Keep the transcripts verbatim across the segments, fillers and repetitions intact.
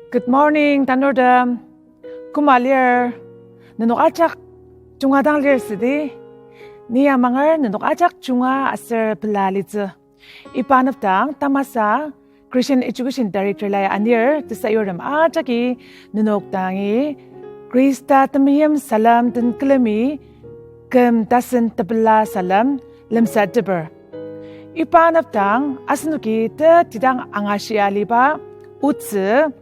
Good morning, tanurtem. Koma lir, nenok ajak junga dang lir südi. Ni amanger nenok ajak junga aser pela litsü. Iba anepdang tamasa Christian Education Director lai anir tesayurtem ajaki nenok dangi Khrista temeim salem den külemi küm tasen tepela salem lemsateper. Iba anepdang asenoki tetidang angashia aliba otsü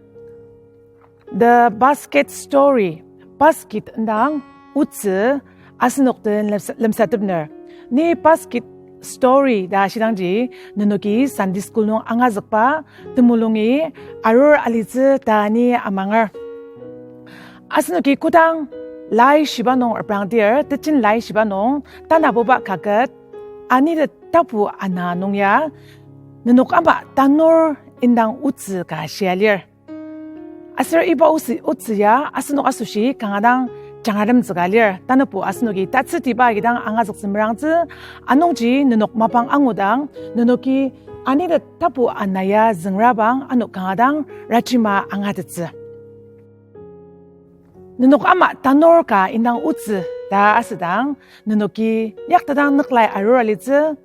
The Basket Story, basket indang otsü asenok den lemsa-, lemsatepner. Ni basket story ta ashidangji, nenoki Sunday school nung angazükba temulungi arur alitsü ta ni amanger. Asenoki kodang laishiba nung reprangdir, tejen laishiba nung tanabuba kaket, anitet tapu ana nung ya, nenok ama tanur indang otsü ka shia lir. Aser iba otsü, otsü ya asenok asoshi kanga dang jangratemtsüka lir. Tanübo asenoki tatsütiba agidang angazüktsü merangtsü, anungji nenok mapang angudang, nenoki anitet tapu ana ya züngrabang ano kanga dang rajima angatettsü. Nenok ama tanur ka indang otsü ta asüdang, nenoki yaktadang nüklai arur alitsü.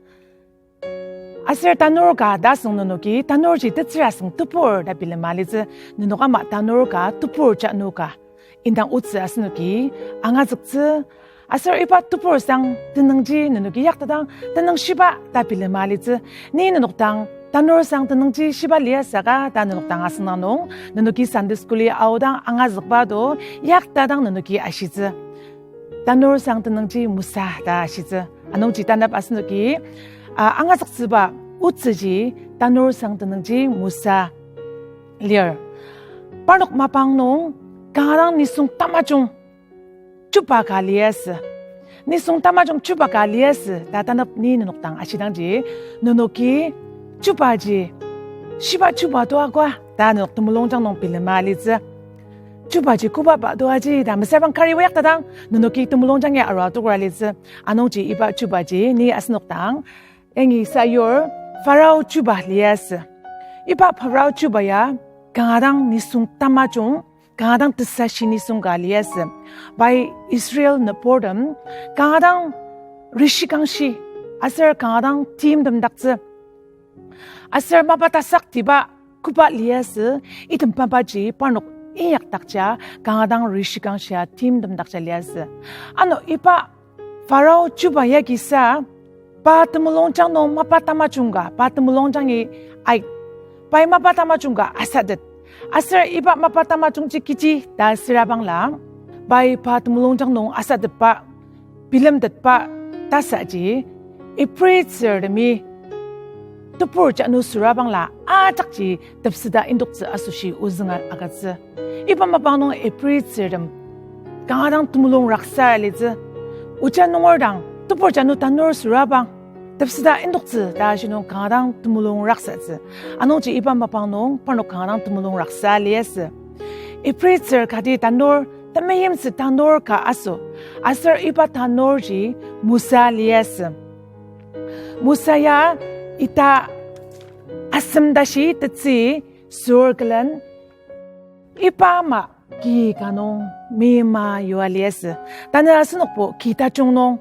Aser tanur ka ta asüng nenoki tanurji tetsür asüng tebur ta bilema alitsü, nenok ama tanur ka tebur janu ka indang otsü asenoki angazüktsü. Aser iba tebur sang tenüngji nenoki yaktadang tenüngshiba ta bilema alitsü. Ni nenok dang tanur sang tenüngji shiba lia saka ta nenok dang asüngdang nung, nenoki Sunday school-i aodang angazükba do yaktadang nenoki ashitsü. Tanur sang tenüngji Mosa ta ashitsü. Anungji tanap asenoki, a, angazüktsüba otsüji tanur sang tenüngji Mosa lir. Parnok mapang nung kanga dang nisung tamajung chuba ka liasü. Nisung tamajung chuba ka liasü ta tanap ni nenok dang ashidangji, nenoki chubaji shiba chuba toa koa ta nenok temulungjang nung bilema alitsü. Chubaji kobaba toaji ta mesüra bang kari oyak tadang nenoki temulungjang ya arua tokra alitsü. Anungji iba chubaji ni asenok dang yangi sayur Pharao chuba liasü. Iba Pharao chuba ya kanga dang nisung tamajung, kanga dang tesashi nisung ka liasü. Pai Israel nüburtem kanga dang rishikangshi aser kanga dang timtemdaktsü. Aser mapa tasaktiba koba liasü, item mapaji parnok inyakdakja kanga dang rishikangshia timtemdakja liasü. Ano iba Pharao chuba ya kisa, pa temulungjang nung mapa tamajung ka, pa temulungjangi ai, pai mapa tamajung ka asatet. Aser iba mapa tamajungji kechi ta süra bangla, pai pa temulungjang nung asatetba, bilemtetba tasaji, Ibritsürtemi tebur janu süra bangla ajakji tepseta indoktsü asoshi ozünga agütsü. Iba mapang nung Ibritsürtem kanga dang temulung raksa alitsü. Oja nunger dang tebur janu tanur süra bang tepseta indoktsü ta ashi nung kanga dang temulung raksatsü. Anungji iba mapang nung parnok kanga dang temulung raksa liasü. Ibritsür kati tanur, temeimtsü tanur ka aso. Aser iba tanurji Mosa liasü. Mosa ya ita asem tashi tetsü sur külen iba ama ki ka nung meima yua liasü. Tanü asenokbo ki tajung nung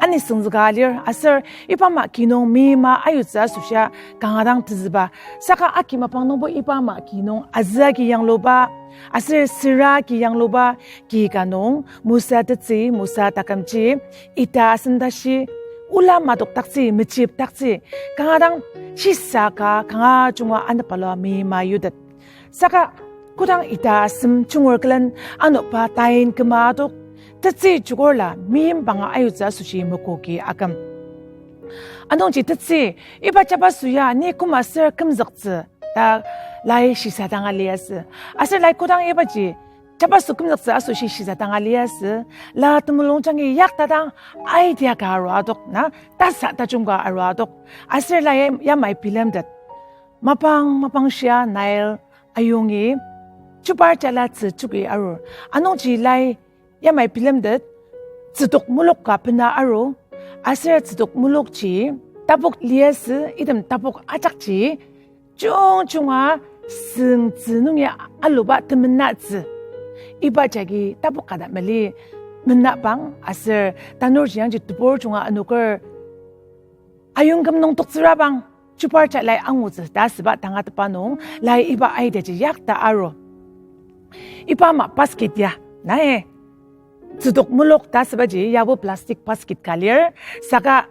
anisüngzüka lir aser iba ama ki nung meima ayutsü asoshia kanga dang tezüba. Saka aki mapang nungbo iba ama ki nung azü agi yangluba aser süra agi yangluba ki ka nung Mosa tetsü, Mosa takümji ita asem tashi ola madokdaktsü, mechipdaktsü, kanga dang shisa ka kanga junga anepalua meima yutet. Saka kodang ita asem junger külen ano pa tain küma adok, tetsü chukurla meim banga ayutsü asoshi mekoki aküm. Anungji tetsü, iba jabaso ya ni koma ser kümzüktsü ta lai shisa danga liasü. Aser lai kodang ibaji jabaso kümzüktsü asoshi shisa danga liasü, la temulungjangi yaktadang idea ka arua adok na, tasa tajung ka arua adok. Aser la ya-, yamai bilemtet. Mapang, mapang shia Nile ayongi chubar jala tzü chuki arur. Anungji lai yamai bilemtet, tzütok mulok ka bena aru, aser tzütok mulokji tapok liasü, item tapok ajakji jungjunga süngtsü nungi aluba temenatsü. Iba jagi tapu kata mali menabang aser tanurji yangji tebur junga anoker ayongküm nung toktsürabang, chubar ja lai angutsü ta asüba tangatetba nung, lai iba aidaji yakta aru. Iba ama basket ya, nai. Tsütok mulok ta asübaji yabo plastic basket ka lir, saka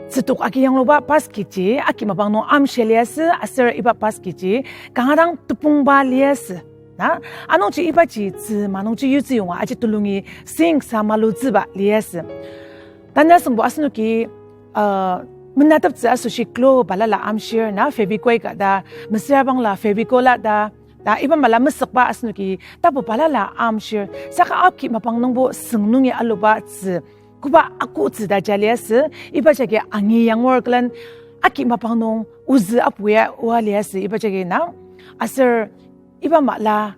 tsütok agi yangluba basket ji aki mapang nung amshia liasü, aser iba basket ji kanga dang tepongba liasü. Na, anungji ibaji tzü manungji yutsü yonga aji tulungi sink sa malutsüba liasü. Tanü asüngbo asenoki, uh, menateptsü asoshi glue balala amshir na, Fevicol ka ta, mesüra bangla Fevicol la ta, ta iba mala mesükba asenoki tapu balala amshir. Saka aki mapang nungbo süng nungi aluba tzü koba akotsü ta ja liasü, iba jagi angi yangur külen aki mapang nung ozü apu ya oa liasü, iba jagi na. Aser iba mala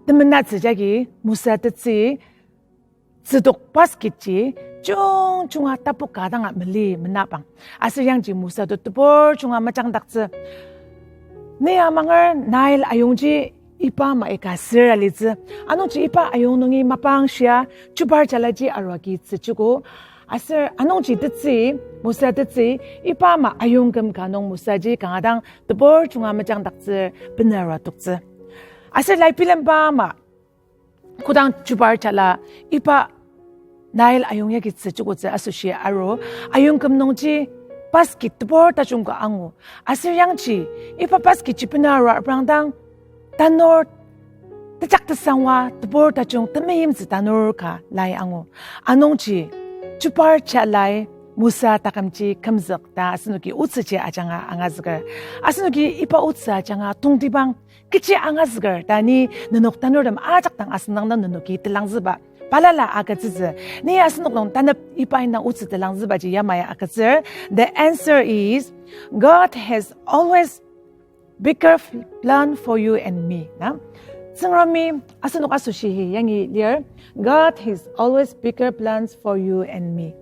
temenatsü jagi Mosa tetsü tsütok basket ji jungjunga tapu ka danga mali menabang. Aser yangji Mosa to tebur junga mejangdaktsü. Ni amanger Nile ayongji iba ama ika sür alitsü. Anungji iba ayong nungi mapang shia chubar jalaji arua agi tsüchugo. Aser anungji tetsü, Mosa tetsü, iba ama ayongküm ka nung Mosaji kanga dang tebur junga mejangdaktsü, bener arua toktsü. Aser lai bilemba ama kodang chubar jala iba Nile ayong yagi tsüchugotsü asoshi aru, ayongküm nungji basket tebur tajung ka angu. Aser yangji iba basket ji bena arua reprangdang tanur tejak tesangwa tebur tajung temeimtsü tanur ka lai angu. Anungji chubar jalai Mosa takümji kümzük ta asenoki otsüji ajanga angazüker. Asenoki iba otsü ajanga tongtibang kechi angazüker ta ni nenok tanurtem ajak dang asüngdangdang nenoki telangzüba balala agütsütsü. Ni asenok nung tanep iba indang otsü telangzübaji yamai agütsür. The answer is, God has always bigger plan for you and me. Na? Tsüngremi asenok asoshi hi yangi lir, God has always bigger plans for you and me.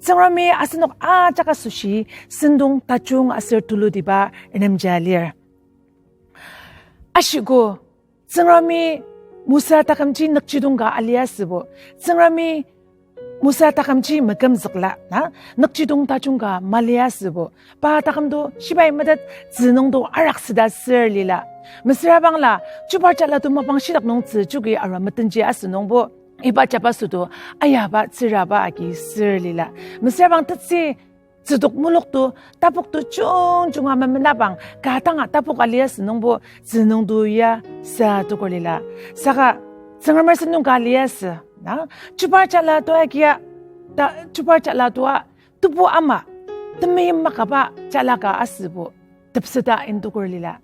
Tsüngremi asenok ajak asoshi sentong tajung aser tulutiba renemja lir. Ashiko, Tsüngremi Mosa takümji nükjidong ka aliasübo, Tsüngremi Mosa takümji mekümzükla, na, nükjidong tajung ka maliasübo. Pa takümto shibai metet tzü nungto araksüta sür lila. Mesüra bangla, chubar jala to mapang shidak nung tzü chuki arua metenji asünungbo, iba jabaso to ayaba tsüraba agi sür lila. Mesüra bang tetsü tsütok mulok to, tapok to jungjunga memenabang, ka tanga tapok aliasü nungbo, tzü nungto ya sa tokolila. Saka, Tsüngremer sentong ka aliasü, na, chubar jala to agia, ta, chubar jala to a, tebu ama, temeim makaba jala ka asübo, tepseta indoker lila.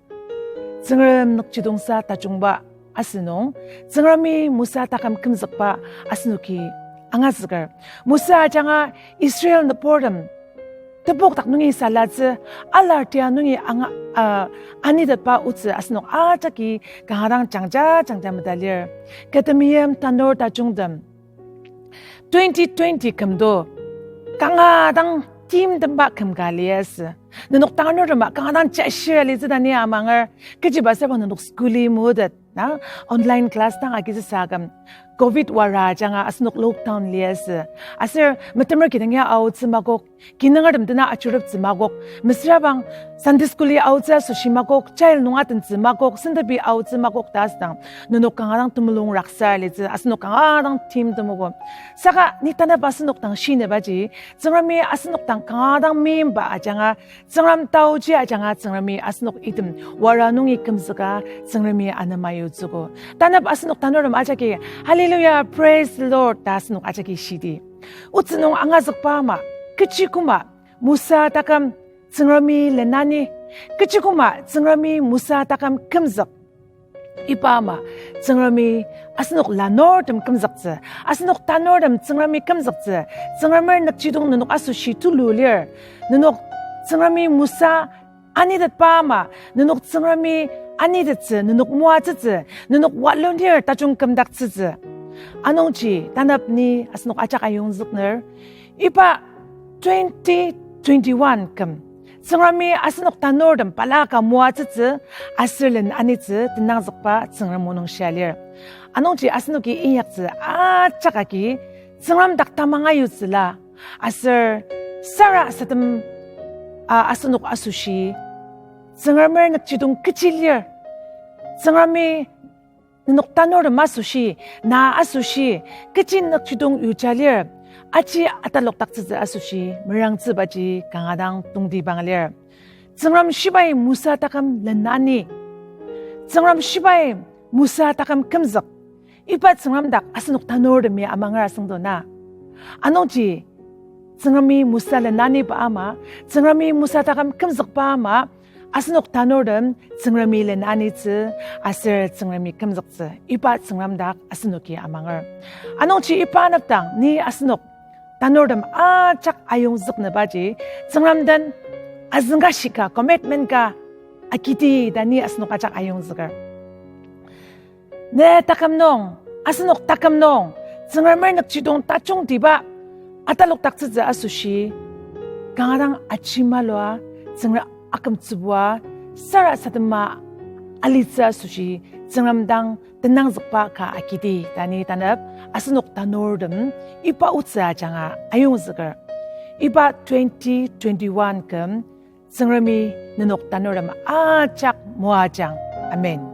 Tsüngrem nükjidongsa tajungba asünung, Tsüngremi Mosa taküm kümzükba asenoki angazüker. Mosa ajanga Israel nübortem tepok dak nungi salatsü, alar tia nungi anga, a, anitetba otsü asenok ajaki kanga dang jangja jangja metalir. Kü temeim tanur tajungtem, twenty twenty kümto kanga dang timtemba küm ka liasü. Nenok tanurtema kanga dang jashir alitsü ta ni amanger, kechiba asüba nenok school-i motet, na, online class dang agitsüsa küm, covid wara ajanga asenok lockdown liasü. Aser metemer kidang ya aotsü makok, kinungertem dena ajuruptsü makok, mesüra bang Sunday school-i aotsü asoshi makok, child nung atentsü makok, sentepi aotsü makok ta asüdang, nenok kanga dang temulung raksa alitsü, asenok kanga dang timtemogo. Saka ni tanep asenok dang shinibaji, Tsüngremi asenok dang kanga dang meimba ajanga, Tsüngrem taoji ajanga Tsüngremi asenok item wara nungi kümzüka Tsüngremi anema yutsügo. Tanep asenok tanurtem ajaki, Hallelujah, praise the Lord ta asenok ajaki shidi. Otsü nung angazükba ama, kechi koma Mosa taküm Tsüngremi lenani, kechi koma Tsüngremi Mosa taküm kümzük. Iba ama, Tsüngremi asenok lanurtem kümzüktsü, asenok tanurtem Tsüngremi kümzüktsü, Tsüngremer nükjidong nenok asoshi tulu lir, nenok Tsüngremi Mosa anitetba ama, nenok Tsüngremi anitettsü, nenok moatsütsü, nenok walunir tajung kümdaktsütsü. Anungji tanep ni asenok ajak ayongzükner, iba twenty twenty-one küm, Tsüngremi asenok tanurtem balaka moatsütsü aser len anitsü tenangzükba Tsüngrem o nung shia lir. Anungji asenoki inyaktsü ajak agi Tsüngrem dak tamang ayutsüla, aser sarasadem, a, asenok asoshi Tsüngremer nükjidong kechi lir. Tsüngremi nenok tanurtem asoshi, na asoshi, kechi nükjidong yuja lir. Aji atalokdaktsütsü asoshi merangtsübaji kanga dang tongtibang lir. Tsüngrem shibai Mosa taküm len ani. Tsüngrem shibai Mosa taküm kümzük. Iba Tsüngrem dak asenok tanurtemi amanger asüngdo na. Anungji Tsüngremi Mosa len aniba ama, Tsüngremi Mosa taküm kümzükba ama, asenok tanurtem Tsüngremi len anitsü, aser Tsüngremi kümzüktsü. Iba Tsüngrem dak asenoki amanger. Anungji iba nükdang ni asenok tanurtem ajak ayongzüknübaji, Tsüngrem den azüngka shika, commitment ka agidi ta ni asenok ajak ayongzüker. Ne taküm nung, asenok taküm nung, Tsüngremer nükjidong tajungtiba atalokdaktsütsü asoshi, kanga dang ajimalua, Tsüngrem akümtsübua, sarasadema alitsü asoshi, Tsüngrem dang tenangzükba ka agidi ta ni tanep asenok tanurtem iba otsü ajanga ayongzüker. Iba twenty twenty-one küm Tsüngremi nenok tanurtem ajak moajang. Amen.